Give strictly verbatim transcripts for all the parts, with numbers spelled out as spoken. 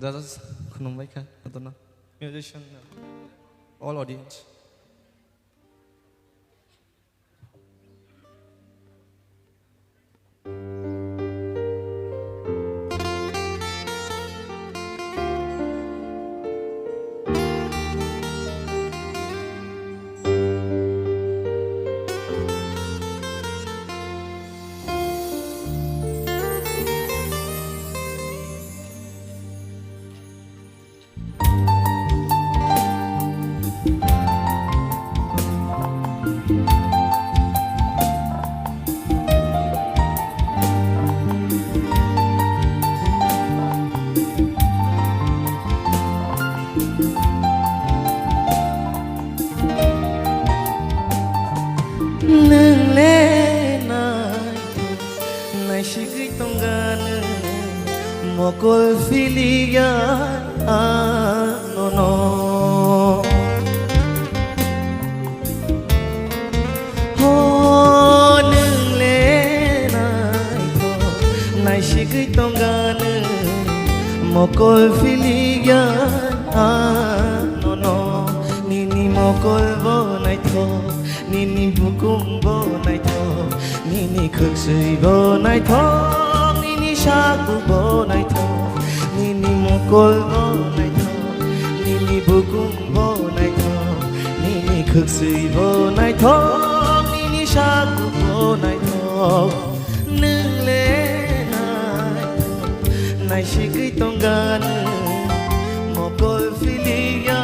Judges khulumbai kha, jotono. Musician, all audience. Nwng le naithok, naisigwi tongga nwng, mokol philikya anono. Ho nwng le naithok, naisigwi tongga nwng, mokol philikya anono. Nini mokol bo naithok, nini bukum bo naithok, nini khwksui bo naithok, nini saku bo naithok, nini mokol bo naithok, nini bukum bo naithok, nini khwksui bo naithok, nini saku bo naithok. Nwng le naithok, naisigwi tongga nwng, mokol philikya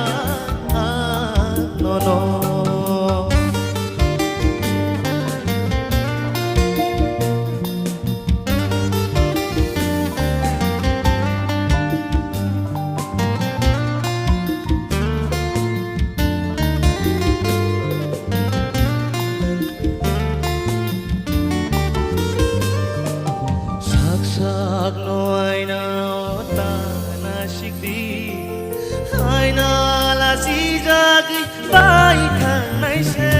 anono. Sak sak no aina o ta nasikdi, aina lasijagwi bai thangnai se.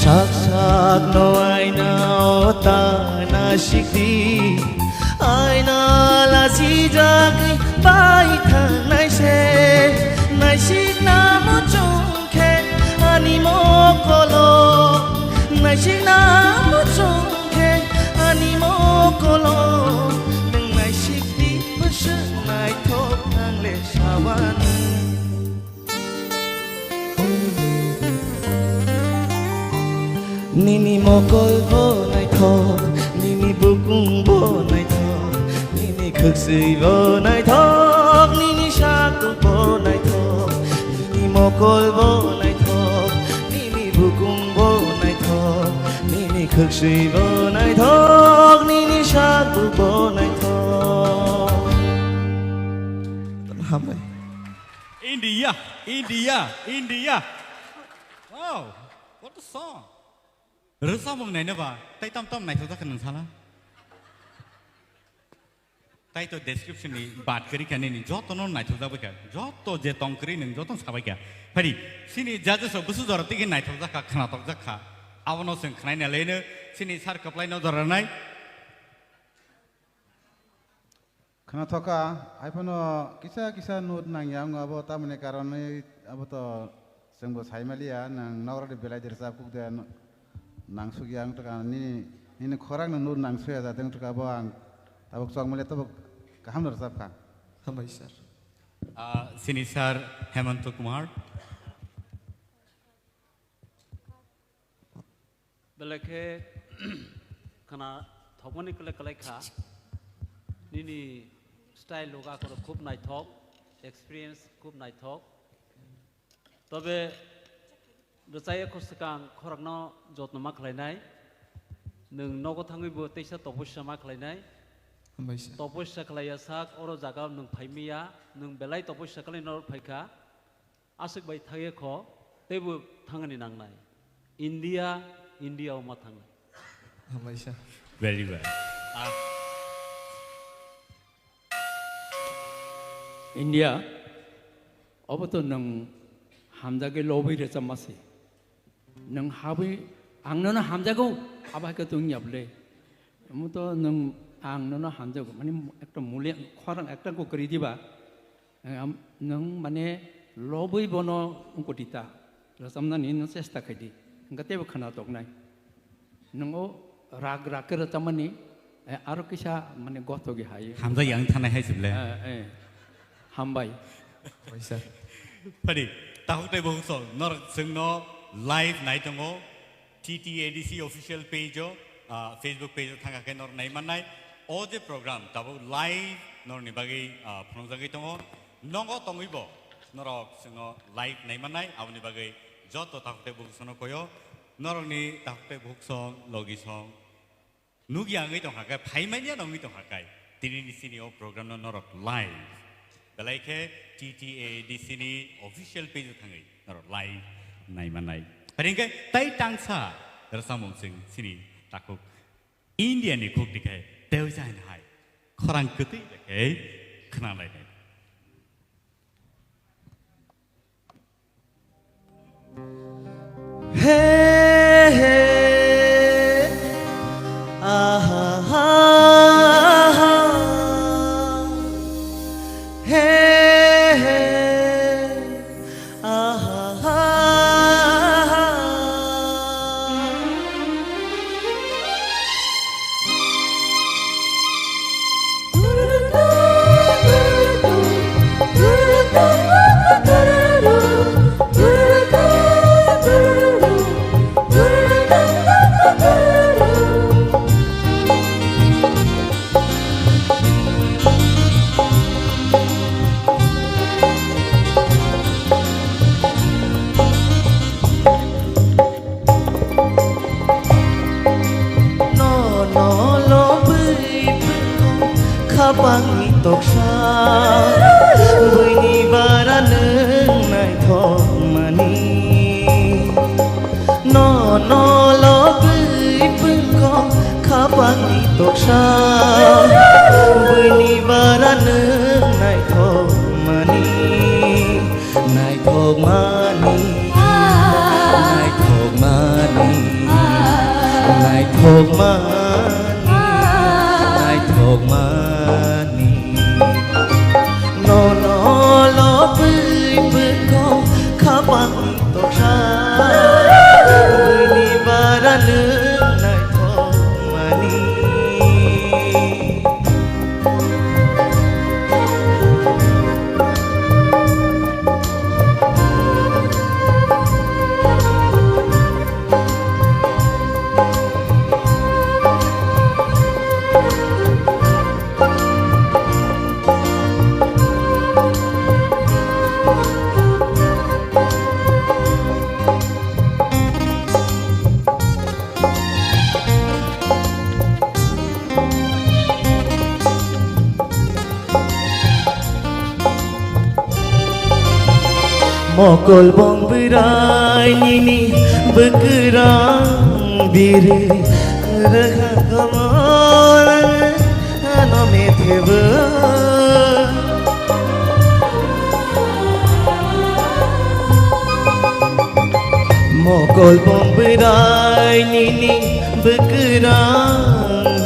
Sak sak no aina o ta nasikdi, aina lasijagwi bai thangnai se. Naisikna muchung khe ani mokolo, naisikna muchung khe ani mokolo. Nwng naisikdi bwswk naithok ang le sabani. Nini mokol bo naithok, nini bukum bo naithok, nini khwksui bo naithok, nini saku bo naithok, nini mokol bo naithok, nini bukum bo naithok, nini khwksui bo naithok, nini saku bo naithok. Hambai. India, India, India. Wow, what a song. Rwchapmung naina ba, tai tam tam naithok jak kha nwng sala. Tai to description ni bat kwrwi kha nini joto no naithok jak bai kha. Joto je tong kwrwi nwng joto no sabai kha. Phari, sini judges rok bwswk jora tigi naithok jak kha, khnatok jak kha. Abono chwng khnaina leno sini sir kwplai no jora nai. Khwnathok kha, haiphano kisa kisa note nangya wngo, abo tamoni karonwi abo to chwngbo saimaliya, nwng nokrokni belai de rwchap kuk de no-, nangsukya wng tongkha, nini, nini khorang no note nangsuya jateng wng tongkha, abo ang tabuk chokmaliya tabuk kaham no rwchap kha. Hambai sir. Ah, sini sir Hemanta Kumar. Belai khe khwnathokmani kwlai kwlai kha. Nini style rok akhoro khub naithok, experience khub naithok. Tobe rwchaya kho swkang khorokno jotno ma khlainai. Nwng nogo thangwibo teisa topossa ma khlainai. Hambai sir. Topossa khlaiya sak oro jaga nwng phaimiya, nwng belai topossa khlaina oro phaikha. Aswk bai thangya kho, teibo thangani nangnai. India, India o ma thangnai. Hambai sir. Very well. Ah. India, obo to nwng hamjagwi lobwi rwchapma se. Nwng habwi ang nono hamjago, abo hai khe to wngya bwle. Omo to nwng, ang nono hamjago, mane ekta muli khorang ekta ko kwrwi diba, eh, am-, nwng mane lobwi bono wngkotita rwchamnani no chesta khaidi, hwnkhe teibo khwna toknai. Nwng o rag rag khe rwchamani, eh, aro kisa mane gothogi hai. Hamjak yang thanai hai se ble. Eh, eh. Hambai. Oi sir. Phadi, takhuk tei bukhuk song, norok chwngno live nai tongo, T T A D C official page o, ah, Facebook page o thangkha khe norok nai mannai. O je program tabuk live norokni bagwi, ah, phunukjagwi tongo. Nogo tongwibo norok chwngno live nai mannai, aboni bagwi joto takhuk tei bukhuk songno koyo, norokni takhuk tei bukhuk song, logi song, nukya wngwi tongkha khe, phaimanya no wngwi tongkha khe, tinini chini o program no norok live. Belai khe T T A D C ni official page o thangwi norok live nai mannai. Phari hwnkhe tai tangsa rwchapmung chwng chini takhuk India ni khuk tikhe tei jain hai khorang kwtwi bai khe khwnalainai. He, he, aha, ha, ha. He, he, aha, ha, ha. Nono lobwi phungo khapangni toksa, buini bara nwng naithokmani. Nono lobwi phungo khapangni toksa, buini bara nwng naithokmani. Naithokmani, naithokmani, naithokmani, naithokmani. Nono lobwi bwkha khapang toksa, bini bara nwng naithokmani. Mokol bong bwrai nini bwkrang biri rwha komor ano methebo. Mokol bong bwrai nini bwkrang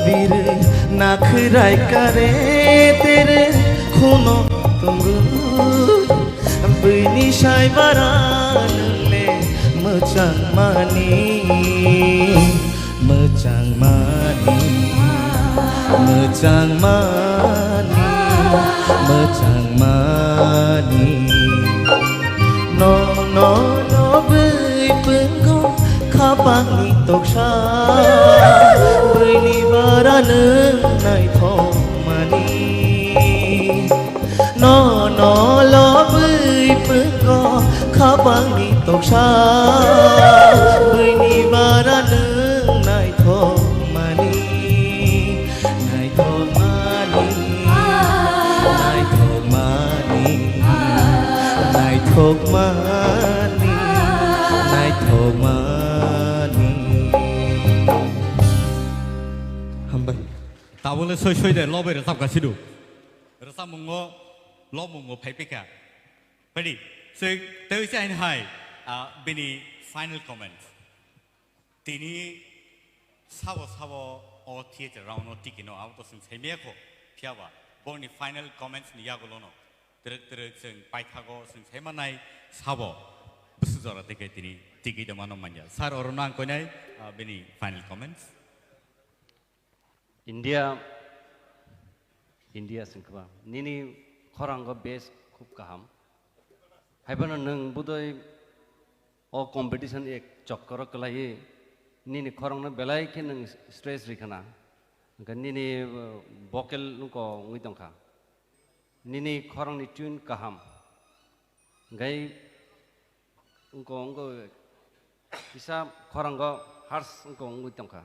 biri nakhwrai kare tere khuno tongo. Bini sai bara nungle mwchang mani, mwchang mani, mwchang mani, mwchang mani. No, no, no, bwi pwngo khapangni toksa, bini bara nwng naithok mani. No, no, lobwi pwngo khapangni toksa, bini bara nwng naithok mani. Naithok mani, naithok mani, naithok mani, naithok mani. Hambai. Tabole soi soi de lobwi rwchapkha sidu. Rwchapmungo, lobmungo phaiphikha. Phaidi, chwng tei se haino hai, ah, bini final comment. Tini sabo sabo O theater round o tiki no abo to chwng sai maya kho, phiya ba bongni final comments ni yagulo no twrwk twrwk chwng paithago chwng sai manai sabo bwswk jora tike tini tiki de mano manya. Sir, oro no ang koinai, ah, bini final comments. India, India sengkaba. Nini khorang go best khub kaham. Haibano nwng budoi o competition ek chokkoro kwlaiwi nini khorang no belai khe nwng stress ri khana. Hwnkhe nini, uh, vocal wngko wngwi tongkha. Nini khorang ni tune kaham. Hwnkhe wngko, wngko kisa khorango harsh wngko wngwi tongkha.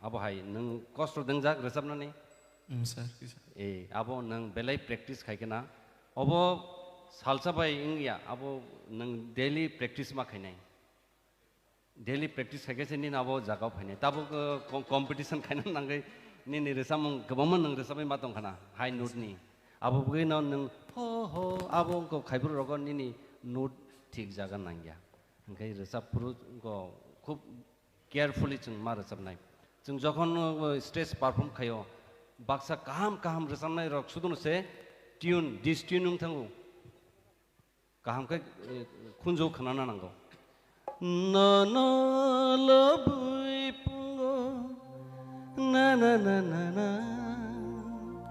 Abo hai nwng kosto dwngjak rwchapnani? Mm, sir, kisa. Eh, abo nwng belai practice khai khe na. Obo salsa bai wngya, abo nwng daily practice ma khainai. Daily practice khai khe se nini abo jagao phainai. Tabuk, uh, com-, competition khaina nangwi nini rwchapmung kwbangma nwng rwchapwi ma tongkha na, high note ni. Abo bwgwi no nwng ho ho abo wngko khaibruk rogo nini note thik jaga nangya. Hwnkhe rwchap phuru go khub carefully chwng ma rwchapnai. Chwng jokhon, uh, stage perform khaio, baksa kaham kaham rwchapnai rok suduno se tune, dis tune wng thango. Kaham khe, eh, khunju khnana nango. Nono lobwi pungo, na na na na na.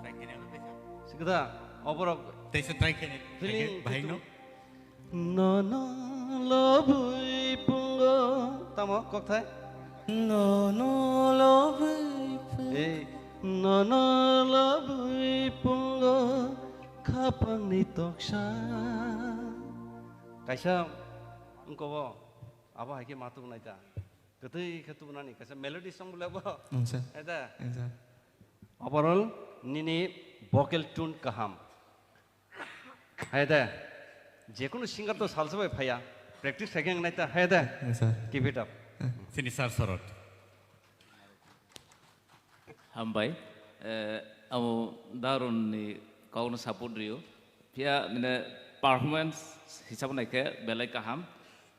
Try khainai, try khainai. Sikda, oborok Teisa try khainai, feeling bahai no. Nono lobwi pungo. Tamo, kokthai? Nono lobwi pungo. Ei, nono lobwi pungo, khapangni toksa. Kaisa wngko bo, abo hai khe ma tubunai ta. Kwtwi khe tubunani, kaisa melody song bole bo. Mm, sir. Eta. Mm, sir. Overall, nini vocal tune kaham. Hai de, jekunu singer to salsa bai phaiya, practice khai khe wngnai ta, hai de. Yes, sir. Keep it up. Chini sir Sorot. Hambai, eh, amo Darun ni kokno support rio. Phiya nini performance hisab nai khe belai kaham.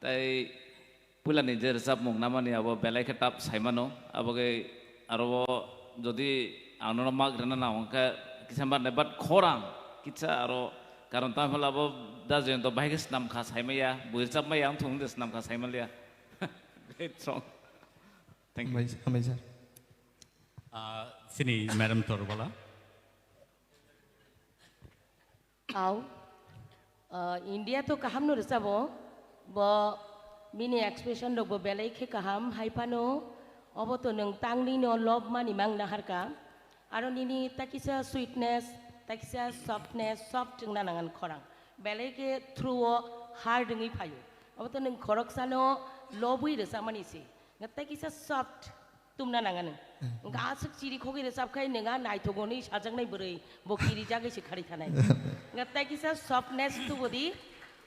Tai Puilani je rwchapmung namani abo belai khe tough saimano, abo khe aro o jodi ang nono mak rwna nang hwnkhe kisa ma rwnai, but khorang kisa aro, karon tamo hwnle abo da Jayanta bahai khe swnam kha saimaya, bui rwchapmaya wng thung de swnam kha saimanliya. Great song. Thank you. Hambai, hambai sir. Ah, chini Madam Torbala. Au. Ah, India to kaham no rwchabo. Bo bini expression rok bo belai khe kaham. Hai phano obo to nwng tangni no love mani mang naharka. Aro nini takisa sweetness, takisa softness, soft wngna nangan khorang. Belai khe through o hard wngwi phaio. Obo to nwng khoroksa no lobwi rwchapmani se. Nga takisa soft tumna nangani. Nga aswk chiri khogwi rwchap khai nwng a naithok hwnwi sajaknai bwrwi bo kirijagwi se khari thanai. Nga tai kisa softness tubudi,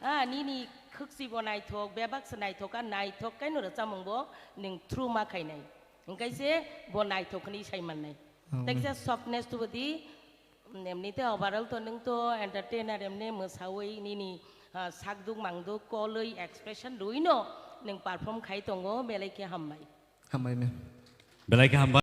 ah, nini khwksi bo naithok, bebak se naithok, a naithok kaino rwchapmung bo nwng through ma khainai. Hwnkhe se bo naithok hwnwi sai mannai. Tai kisa softness tubudi, emnite overall to nwng to entertainer, emni mwsawi nini, ah, sakduk mangduk kolwi expression rwi no nwng perform khai tongo, belai khe hambai. Hambai, ma'am. Belai khe hambai.